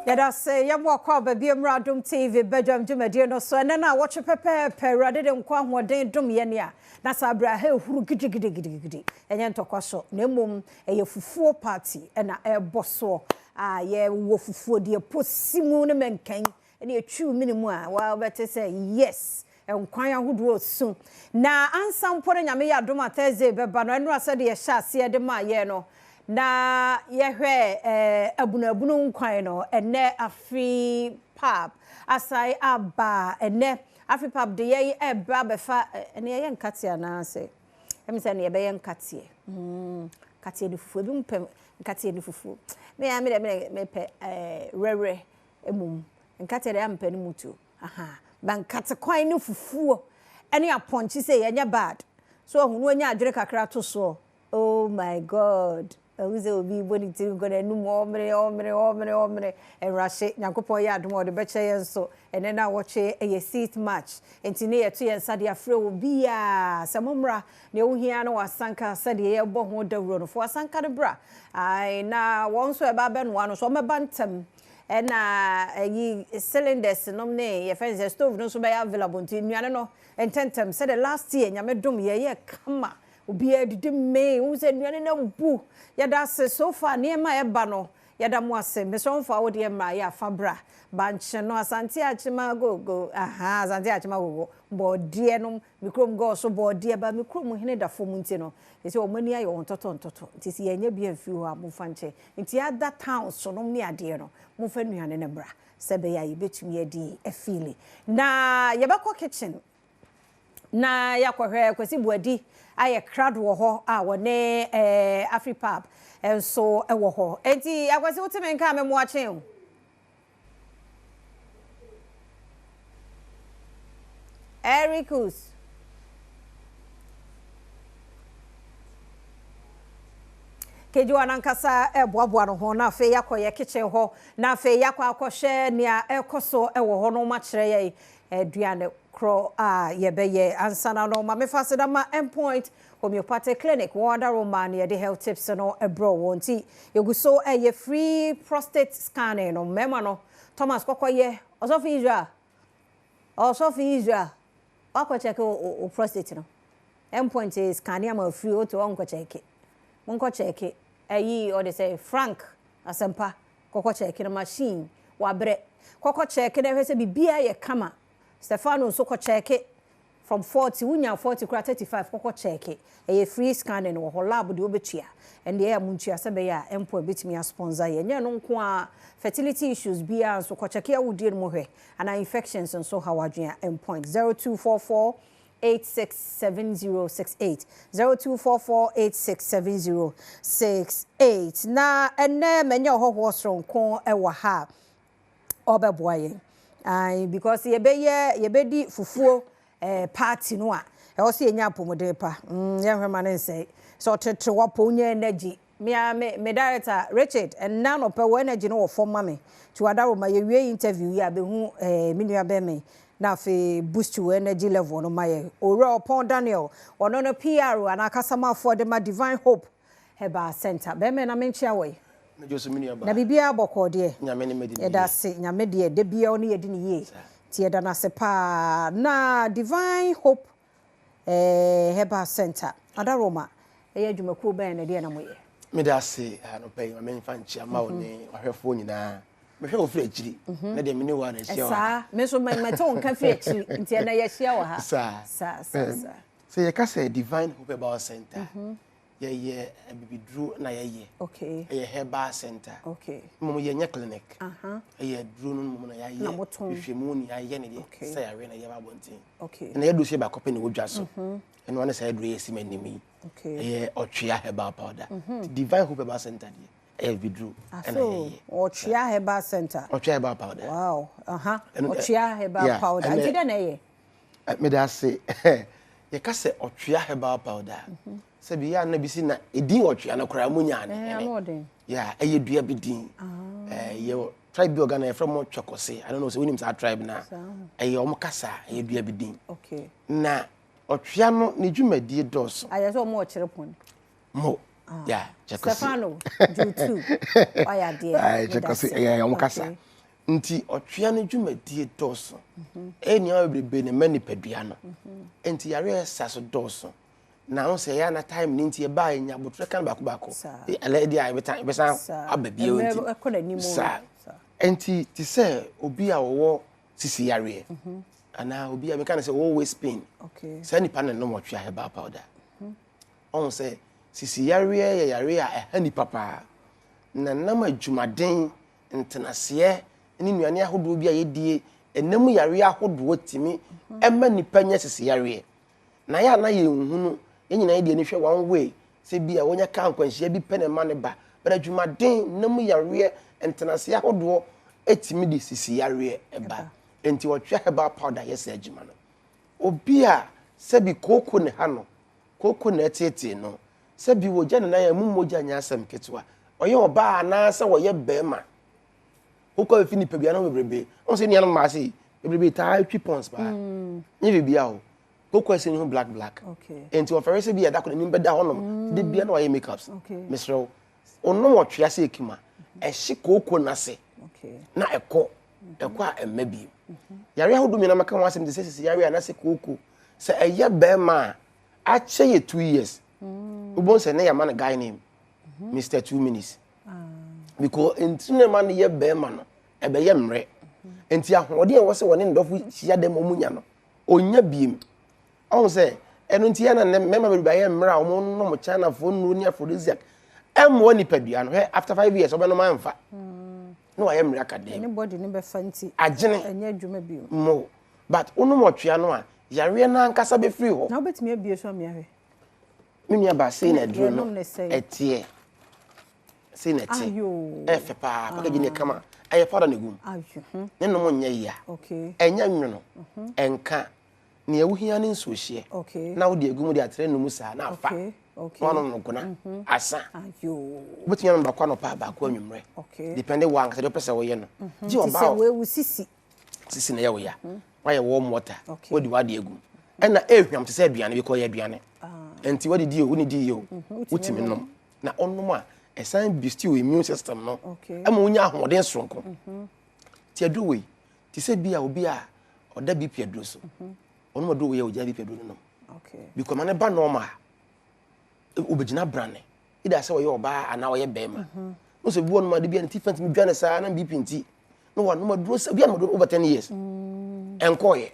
Yɛda ase yɛ mo akɔ aba bio mmra Adom TV badwam dwumadie no so. Ɛnɛ no a wɔtwe pɛpɛɛpɛ Awurade de nkwa ahoɔden dom yɛn a na saa berɛ a ha ɛhuru gidigidigidigidi. Ɛnyɛ ntɔkwa so na mmom ɛyɛ fufuo party ɛna ɛrebɔ soɔ a yɛwɔ fufuo deɛ posi mu ne mɛnkɛn ɛne ɛtwiw mene mu a wobɛte sɛ yes nkwan ahodoɔ su. Na ansa mpo no Nyame yɛ adom a Thursday bɛba no ɛnora sɛdeɛ yɛhyɛ aseɛ de maa yɛn no na yɛhwɛ eh, abunuabunu nkwan no ɛnɛ afi pap asan aba ɛnɛ afi pap de yɛn ɛba abɛfa ɛne yɛyɛ nkateɛ anaasɛ ɛmi sɛ ne yɛbɛyɛ nkateɛ mm, nkateɛ ne fufuo ebi mpɛ nkateɛ ne fufuo me a me deɛ me mepɛ ɛɛ rɛrɛ mmom nkateɛ deɛ ampɛ ne mutuo aha ba nkate kwan ne fufuo ɛne apɔnkye sɛ yɛnyɛ bad so ɔho no anya adwene kakra to soɔ. Oh my God ɛhu sɛ obi bɔ ne tiri nkɔ n'anum ɔmene ɔmene ɔmene ɔmene ɛnrahye Nyankopɔn yɛ adom a ɔde bɛkyɛ yɛn nso ɛnɛ na wɔtwe ɛyɛ seat match nti ne yɛto yɛn nsa de afrɛ obiara sɛ mommra nea wohia no wasanka sɛdeɛ yɛbɔ ho dawuro no fo asanka no bra ae na wɔn nso ɛba abɛnoa no so ɔmɛba ntɛm ɛna ɛyi cylinders nom ne yɛfɛ sɛ stove no nso bɛyɛ available nti nnuane no ntɛntɛm sɛdeɛ last year Nyame dom yɛyɛ kama obiara didi mmee wohu sɛ nnuane no abu. Yɛda ase so far nneɛma a ɛba no yɛda mo ase. Mesrɛ wo mfa wo deɛ mmra yɛ afa bra. Bankye no Asante Akyema gogo ahaa Asante Akyema gogo bɔɔdeɛ nom me kurom gɔɔ so bɔɔdeɛ ba me kurom hene da fam nti no sɛ wɔn ani ayɛ wɔn tɔtɔ ntɔtɔ nti sɛ yɛnyɛ bi amfiri hɔ a momfa nkyɛ nti other towns so nom ne adeɛ no momfa nnuane no mmra sɛ ɛbɛyɛ a yɛbɛtumi adi afili na yɛbɛkɔ kitchen na yɛakɔhwɛ Kwasi Buadi ayɛ krado wɔ hɔ a wɔne eh, Afripap nso wɔ hɔ. Enti Akwasi wote me nka a mɛmoa kyen o. Ericus. Kejuwa nankasa ɛboaboa no ho na afei yɛakɔ yɛ kitchen hɔ na afei yɛakɔ akɔhwɛ nea ɛkɔ so ɛwɔ hɔ no makyerɛ yɛn aduane korɔ a yɛbɛyɛ ansa na no ma mefa aseda ma Endpoint Homeopathic Clinic wɔn adaroma na yɛde health tips no ɛbrɛ wɔn nti yɛgu so ɛyɛ free prostate scanning no mmarima no Thomas kɔkɔyɛ ɔsɔfo Israel ɔsɔfo Israel wakɔ check o prostate no Endpoint scanning ama free o te ɔnkɔ check monkɔ check ɛyi ɔde sɛ Frank Asɛmpa kɔkɔ check no machine wabrɛ kɔkɔ check na ɛhwɛ sɛ biribiara yɛ kama Stefano nso kɔ check from 40 wonya 40 kora 35 kɔkɔ check ɛyɛ free scanning wɔ hɔ lab deɛ wobɛtua ɛndeɛ ɛyɛ mo ntua sɛ bɛyɛ a mpo ɛbɛtumi asponsor yɛ nyɛ no nko a fertility issues biara nso kɔ check awodie no mu hwɛ anaa infections nso ha wadwene a Endpoint 0244 867068 0244 867068 na ɛnɛ manya ɔhɔhoɔ soronko ɛwɔ ha a ɔbɛboa yɛn ayi because yɛbɛyɛ yɛbɛdi fufuo party no a ɛwɔ sɛ yɛnya apɔmuden pa yɛnhwɛ ma ne nsɛe sɛ ɔtete wapɔ wonya energy me me me director Richard ɛnna nɔpɛ wɔ energy no wɔ fam ma me nti wadaro ma yɛwie interview yi a bɛhu me nua bɛrima na afei boost your energy level no ma yɛ owura Ɔpɔn Daniel ɔno no PR anaa kasamafoɔ de ma Divine Hope Herbal Center bɛrima na menkyea wɔ yi na biribiara bɔkɔɔ deɛ yɛda ase Nyame deɛ da biara ɔne yɛdi ne yie nti yɛda no ase paa na Divine Hope Herbal Center adaroma ɛyɛ adwumakuo bɛn na deɛ na moyɛ? Meda ase anɔpa yi ma memfa nkyea ma wo ne wahwɛfoɔ nyinaa mehwɛ wo firi akyiri na deɛ mene wo a na ahyia wɔ ha. Saa me nso mɛte wo nka firi akyiri nti ɛnɛ yɛahyia wɔ ha. Saa saa saa saa. Sɛ yɛka sɛ Divine Hope Herbal Center yɛyɛ abibiduro na yɛyɛ. Okay. Ɛyɛ herbal center. Okay. Mmom yɛnyɛ clinic. Ɛyɛ aduro no mmom na yɛayɛ. Na motɔn. Nhwehwɛmu ne yɛayɛ ne deɛ sɛ yɛawe na yɛba abɔnten. Okay. Na yɛaduro sɛ baako pɛ na ɛwɔ dwa so. Ɛno ne saa aduro yɛ si m'anim yi. Okay. Ɛyɛ ɔtwea herbal powder. Divine Hope Herbal Center deɛ ɛyɛ abibiduro ɛna yɛyɛ. Ɔtwea herbal center. Ɔtwea herbal powder. Wow. Aha. Ɔtwea herbal powder. Nti dɛ na ɛyɛ? Meda ase. Yɛka sɛ ɔtwea herbal powder. Sɛ bi yɛ ana bi si na edin ɔtwea no koraa mu nyaa ne hene. Yeah, ɛyɛ dua bi din. Yɛ tribe bi wɔ Ghana yɛfrɛ mo Twɛkɔse. I don't know sɛ wonim saa tribe na. Ɛyɛ wɔn kasa ɛyɛ dua bi din. Okay. Na ɔtwea no ne dwumadie dɔɔso. Ayɛ sɛ ɔmo ɔkyerɛ pɔn. Mo. Yeah, Twɛkɔse. Stefano Jutu. Wayɛ adeɛ. Twɛkɔse ɛyɛ wɔn kasa. Nti ɔtwea no dwumadie dɔɔso. Ɛyɛ nneɛma bebrebe na ɛma nipadua no. Nti yareɛ a ɛsa so dɔɔso. Na wo sɛ ɛyɛ na time no nti ɛbaa yɛnya abotrɛ ka no baako baako. Ɛlɛ ɛdi a yɛbɛtan yɛbɛsan aba bio nti. Saa. Nti te sɛ obi a ɔwɔ sisi yareɛ anaa obi a meka no sɛ ɔwɔ waist pain. Saa nipa no nom ɔtwea herbal powder. Ɔhu sɛ sisi yareɛ yɛ yareɛ a ɛha nipa paa. Na nam adwumaden ntenaseɛ ne nnuane ahodoɔ bi a yɛdie, ɛnna mu yareɛ ahodoɔ tumi ma nnipa nya sisi yareɛ. Na yɛ a na yɛnhunu, yɛn nyinaa yɛde ani hwɛ one way, sɛ bi a wɔnya kaa nkwanhyia bi pɛ na ɛma no ba. But adwumaden, nna mu yareɛ, ntenaseɛ ahodoɔ tumi de sisi yareɛ ba. Enti wɔtwe herbal powder yɛ saa adwuma no. Obi a sɛbi kooko ne ha no, kooko na ɛteetee no, Sɛ bi wɔgya ne nan a, emu mogya nyɛ asɛm ketewa. Ɔyɛ ɔbaa anaasɛ ɔyɛ bɛrima. Wokɔ efi nipadua no bebrebe. Wɔn sɛ nuanom mmaa se bebrebe taa twi pɔns paa. Mm. Nye biribi a o. Koko ɛsɛ ne ho black black. Nti wɔfɛre sɛ bi ɛda ko n'anim bɛda hɔnom. Mm. De bia na wayɛ makeups. Mesrɛ wo. Onom ɔtwea sɛ ekima. Ɛhye kooko n'ase. Na ɛkɔ. Ɛkɔ a ɛmma bio. Yare ahodoɔ mmienu a maka ho asɛm te sɛ sisi yare anaasɛ kooko. Sɛ ɛyɛ bɛrima a akyɛ yɛ 2 years, wobɛhu sɛ ne yɛama no guy name Mr 2 Minutes, because ntiri no ma no yɛ bɛrima no ɛbɛyɛ mmerɛ, nti ahoɔden a ɛwɔ sɛ wɔne ne dɔfo hyia dɛm ɔmo nya no, ɔnya biem. Ɔho sɛ ɛno nti yɛ na nnɛ mmarima bebree ayɛ mmerɛ a wɔn nom Chinafoɔ nnuro ne aphrodisiac ɛmmoa nipadua no. Hwɛ, after 5 years ɔbɛnom amfa na wayɛ mmerɛ aka dɛm. Ɛne body no bɛfa nti agyene ɛnyɛ adwuma bio. Mo but wonom ɔtwea no a, yareɛ no ankasa bɛfiri hɔ. Na wobɛtumi abie so amea hwɛ? Me nua ba, sei na aduro no ɛteɛ, sei na ɛte. Ɛfɛ paa, package ne kama, ɛyɛ powder na egum ne nom nyɛ yia, ɛnyɛ nwono, ɛnka nea wohia ne nsuohyeɛ na wode agu mu de atrɛ no mu saa na afa na wanom no gona asa. Wobɛtumi anom baako anɔpa, baako anwummerɛ, depende wɔ ankasa deɛ wopɛ sɛ woyɛ no. Gye ɔbaa wewu sisi. Sisi na ɛyɛ wo ya, wayɛ warm water, wode wade agu ɛna ɛhwam te sɛ aduane bi kɔ yɛ aduane nti wade di o, wone di yɛ o, wotumi nom. Na ɔnom a, ɛsan boost your immune system no ɛma wonya ahoɔden soronko. Ti aduro wei te sɛ bi a obi a ɔda BP aduro so, ɔnom aduro wei a, ogya BP aduro no nom because ma ne ba normal, obɛgyina brane ida sɛ ɔyɛ ɔbaa anaa ɔyɛ bɛrima no sɛ bi wɔ nom ade bi a ne ti fa ntumi dwa ne saa na BP nti na wanom aduro sɛ bi anom aduro over 10 years ɛnkɔɔyɛ.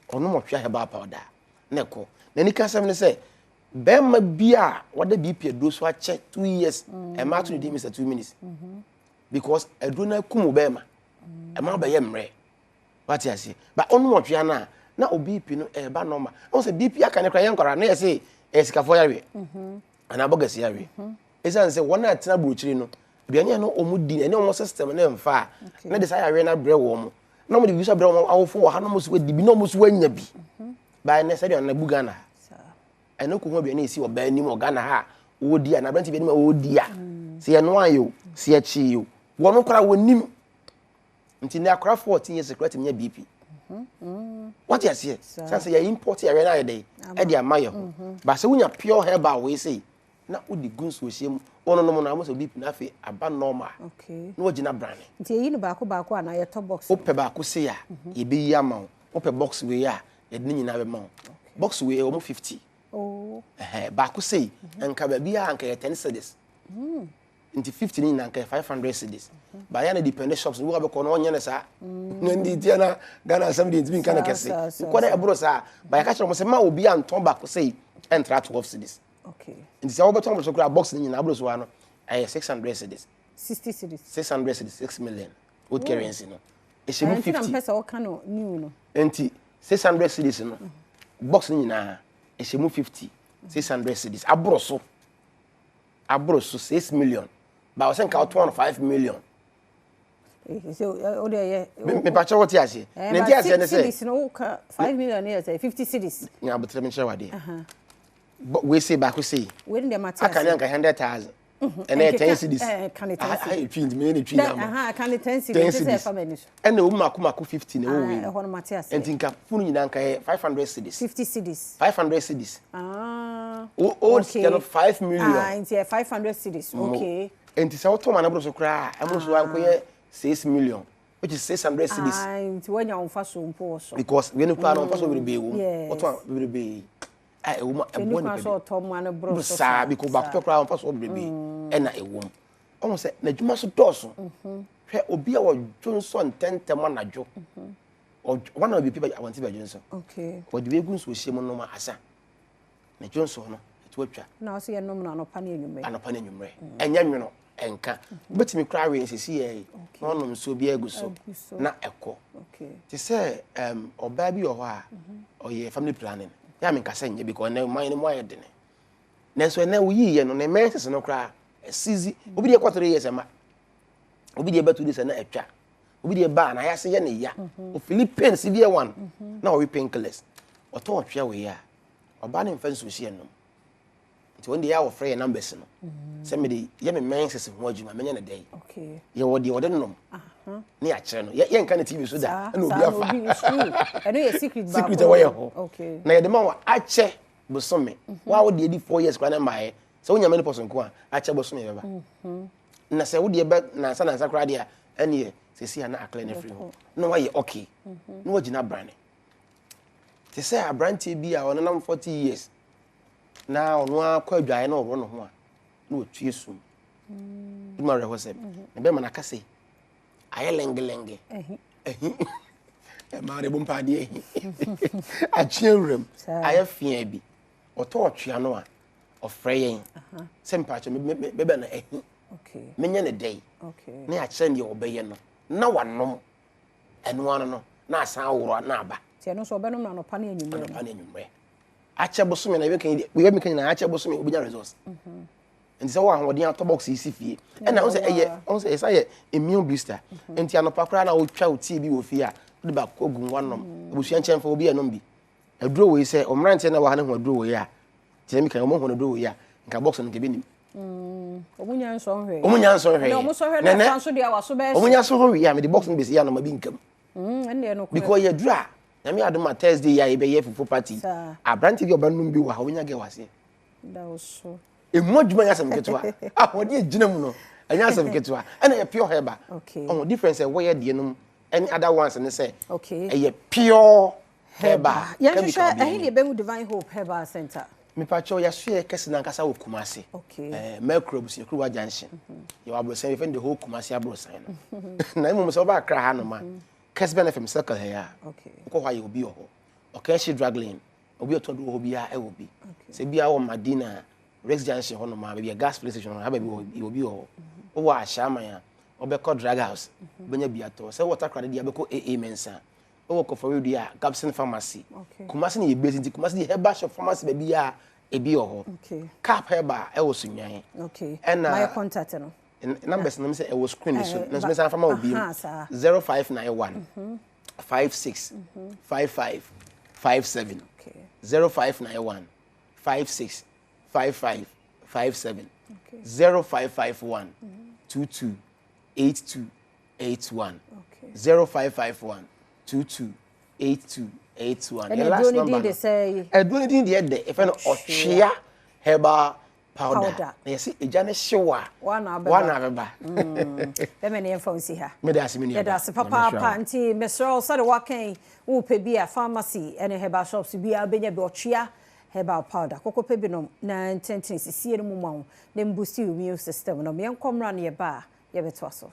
Ɔnom ɔtwea herbal powder na ɛkɔ. N'ani ka sɛm ne sɛ bɛrima bi a wɔde BP aduro so akyɛ 2 years, ɛma ato ne din Mr 2 Minutes, because aduro no akum wo bɛrima, ɛma bɛyɛ mmerɛ, wate aseɛ? Ba ɔnom ɔtwea no a, na o BP no ɛɛba normal. Ɔn sɛ BP aka ne kora yɛn nkɔra na yɛ sɛ ɛyɛ sikafoɔ yareɛ anaa bɔgɛsi yareɛ, ɛsiane sɛ wɔn a tena burokyiri no, aduane a no wɔn di ɛne wɔn system ne mfa a na de saa yareɛ no abrɛ wɔn mo, na wɔn de bi so abrɛ wɔn awofo wɔ ha na wɔn so adi bi na wɔn so anya bi. Baa ɛnɛ sɛ aduane no abu Ghana ha, ɛno kò ho aduane esi ɔbaa anim wɔ Ghana ha a wɔdi a na aberante bi anim a wɔdi a sɛ yɛnoa yɛ o, sɛ yɛkyi yɛ o, wɔn koraa wɔnim. Nti ne akora 14 years koraa tumi nya BP, wate aseɛ? San sɛ yɛ import yareɛ no ayɛ dɛ ɛde ama yɛ ho ba. Sɛ wonya pure herbal wei sei na wode gu nsuohyɛ mu wɔnonom no, ama sɛ BP no afei aba normal na wagyina brane. Nti eyi no baako baako anaa yɛtɔ box? Wopɛ baako sei a, yɛbɛyi ama wo. Wopɛ box wei a, yɛde ne nyinaa bɛma wo. Box wei ɛwɔ mu 50. Ɛhɛ, baako sei nka baabi a nka yɛ 10 cedis, nti 50 ne nyinaa nka yɛ 500 cedis. Baayɛ na depend shops no wo abɛkɔ no, ɔnyɛ ne saa na ndi tia na Ghana asɛm deɛ ntumi nka no kɛse wokɔ na ɛboro saa. Baayɛ ka kyerɛ wɔn sɛ ma obi antɔn baako sei ɛntra 12 cedis. Nti sɛ wobɛtɔn boro so koraa, box ne nyinaa aboro so ha no ɛyɛ 600 cedis. 60 cedis. 600 cedis, 6 million old currency no ɛhyɛ mu 50. Mpɛ sɛ wɔka no new no. Nti 600 cedis no, box no nyinaa ɛhyɛ mu 50, 600 cedis aboro so, aboro so 6 million ba ɔsɛ nka ɔtɔn no 5 million. Mepakyɛ, wote aseɛ? Ne nte aseɛ ne sɛ cedis no woka 5 million yɛ sɛ 50 cedis. Nya abotrɛ, menkyerɛ wadeɛ. Wei sei baako sei wei ne deɛ mate. Aka ne anka 100,000, ɛnɛ yɛ 10 cedis. Ayɛ twi nti meyɛ ne twi na ama ka ne 10 cedis. 10 cedis ɛna ɛwɔ mu mako mako 50 na ɛwɔ wei mu. Ɛhɔ no mate ase. Nti nka funu nyinaa nka yɛ 500 cedis. 50 cedis. 500 cedis. Old sika no 5 million. Nti yɛ 500 cedis, okay. Nti sɛ wotɔn ma no boro so koraa, ɛmo so ankɔyɛ 6 million. which is 600 cedis. Ae, nti woanya wo mfasoɔ mpo wɔ so. Because wei no koraa no mfasoɔ bebrebe wɔ mu. Yes. Wɔtɔn a bebrebe a ɛwɔ mu a Nti ɛboa ɛni kwan nipa sɛ bi. ɔtɔ mmoa no boro so Saa saa. because baako pɛ koraa mfasoɔ bebrebe ɛna ɛwɔ mu. Ɔhu sɛ n'adwuma so dɔɔso. Hwɛ obi a ɔdwo nsɔ ntɛntɛm anadwo. Ɔdwo wɔn a obi pɛ abɔnten bɛdwo nsɔ. Okay. Wɔde wei gu nsuo hyɛ mu nom a asa. Ne dwo nsɔ no ɛto atwa. Na ɔsɛ yɛnom no anɔpa ne anwummerɛ. Anɔpa ne anwummerɛ. Ɛnyɛ nwono ɛnka. Wobɛtumi koraa awe nsisi yɛ yi. Na ɔnom nsuo bi agu so. Agu so. Na ɛkɔ. Okay. Te sɛ ɔbaa bi wɔ hɔ a ɔyɛ family planning. Yɛ a menka sɛ nyɛ because ɛnɛ man no mu ayɛ dene. Nanso ɛnɛ woyiiɛ no ne menses no koraa ɛsizi. Obi deɛ kɔ 3 years ɛma. Obi deɛ bɛto de sɛ na atwa. Obi deɛ ba na ayase yɛ ne ya. Ofili pain severe one. Na ɔwe painkillers. Ɔtɔ ɔtwea wei a ɔbaa ne mfa nsuo hyɛ nom. Nti wɔn deɛ yɛ a wɔfrɛ yɛ numbers no. Sɛ mede yɛ me menses ho adwuma menyɛ ne dɛn. Okay. Yɛwɔ deɛ wɔde nom. Ne yɛakyerɛ no. Yɛnka ne TV so da. Ɛna obi Saa na afa. obi is true. Ɛno yɛ secret baako. Secret ɛwɔ yɛ hɔ. Okay. Na yɛde ma wɔ akyɛ bosome. Wa wo deɛ di 4 years koraa na mmaeɛ. Sɛ wonya menopause nko a akyɛ bosome bɛba. Na sɛ wo deɛ bɛ nansa nansa koraa deɛ a ɛneɛ sɛsi a na akla no afiri hɔ. Na wayɛ okay. Na wagyina brane. Te sɛ aberanteɛ bi a ɔnenam 40 years na ɔno ara kɔ adwaeɛ na ɔworɔ ne ho a na watue sum. Ɛmu awerɛhɔ sɛm. Na bɛrima no aka sɛ ayɛ lɛngelɛnge. Ɛhi. Ɛmaa de bɔ mpaadeɛ ɛhi. Atwe awuram. Ayɛ fea bi. Ɔtɔ ɔtwea no a ɔfrɛ yɛn. Sɛ mpaakyɛ bɛbɛ no ɛhi. Okay. Menyɛ ne dɛn. Okay. Na yɛakyerɛ deɛ ɔbɛyɛ no. Na wanom. Ɛno ano no na asan aworɔ na aba. Nti ɛno nso ɔbɛnom no anɔpa ne anwummerɛ. Anɔpa ne anwummerɛ. Akyɛ bosome na yɛbɛka yi yɛbɛka nyinaa akyɛ bosome obinya results. Nti sɛ wɔ ahoɔden atɔ box yi si fie. Ɛna wo sɛ ɛyɛ wo sɛ ɛsa yɛ immune booster. Nti anɔpa koraa na wotwa wo tea bi wɔ fie a wode baako agu mu wanom. Abusua nkyɛn fa obi ɛnom bi. Aduro wei sɛ ɔmmeranteɛ na wɔ ha ne ho aduro wei a kyerɛ mi kan ɔmo ho aduro wei a nka box no nka bi nim. Ɔmo nya nsɔ nhwɛ. Ɔmo nya nsɔ nhwɛ. Na ɔmo sɔ hwɛ na ɛfa nso deɛ waso bɛyɛ. Ɔmo nya sɔ hɔ wie a mede box no bɛsi anoma bi nkam. Ɛnna ɛno korɛ. Because yɛ duro a nyame adom a Thursday yi a yɛbɛyɛ fufuo party. Aberante bi a ɔbɛnom bi wɔ ha ɔbɛnya gɛ wɔ aseɛ. Da wo so. Emu adwuma nyɛ asɛm ketewa. Ahoɔden gyina mu no ɛnyɛ asɛm ketewa. Ɛna yɛ pure herbal. Okay. Ɔmo difference ɛwɔ yɛ deɛ nom ɛne other ones ne sɛ. Okay. Ɛyɛ pure herbal. Yɛn hwehwɛ ɛhe ne yɛbɛhu Divine Hope Herbal Center. Mepakyɛw yɛaso yɛ kɛse nankasa wɔ Kumasi. Okay. Mercury Abusuakuruwa Junction. Yɛwɔ aborosan yɛfrɛ no the whole Kumasi aborosan no. Na mmom sɛ wɔba Accra ha nom a Kesben FM Circle ha yi a. Okay. Wokɔ hɔ a yɛ obi wɔ hɔ. Ɔkɛhye Drug Lane. Obi ɔtɔn do wɔ hɔ biara ɛwɔ bi. Sɛ biara wɔ Madina Rex Junction hɔ nom a baabi a gas filling station hɔ ha baabi wɔ obi wɔ hɔ. Wowɔ Ashaiman a wɔbɛkɔ Drug House. Wobɛnya bi atɔ. Sɛ wɔ Takoradi deɛ wobɛkɔ AA Mensah. Wowɔ Koforidua a Gabson Pharmacy. Okay. Kumasi ne yɛ base nti Kumasi deɛ herbal shop pharmacy baabi a ebi wɔ hɔ. Okay. Cap Herbal ɛwɔ Sunyani. Okay. Ɛna My contact no. Numbers no sɛ ɛwɔ screen so. Nanso mesan fa ma obi mu. 0591 56 55 57. Okay. 0591 56 55 57. Okay. 0551 22 82 81. Okay. 0551 22 82 81. Ɛna aduro ne din de sɛ Aduro ne din deɛ dɛ ɛfɛ no ɔtwea herbal powder. Powder. Na yɛsɛ egya ne hyew a Wana abɛba. Wana abɛba. Bɛmɛ ne yɛmfa nsi ha. Mede ase me nua. Yɛda ase papaapa nti mesrɛ wo sɛde woaka yi wopɛ bi a pharmacy ɛne herbal shops biara wobɛnya bi ɔtwea herbal powder. Kɔkɔ pɛ bi nom na ntenten sisie no mu ma wo na mboost your immune system no. Yɛnkɔ mmra no yɛba a yɛbɛtoa so.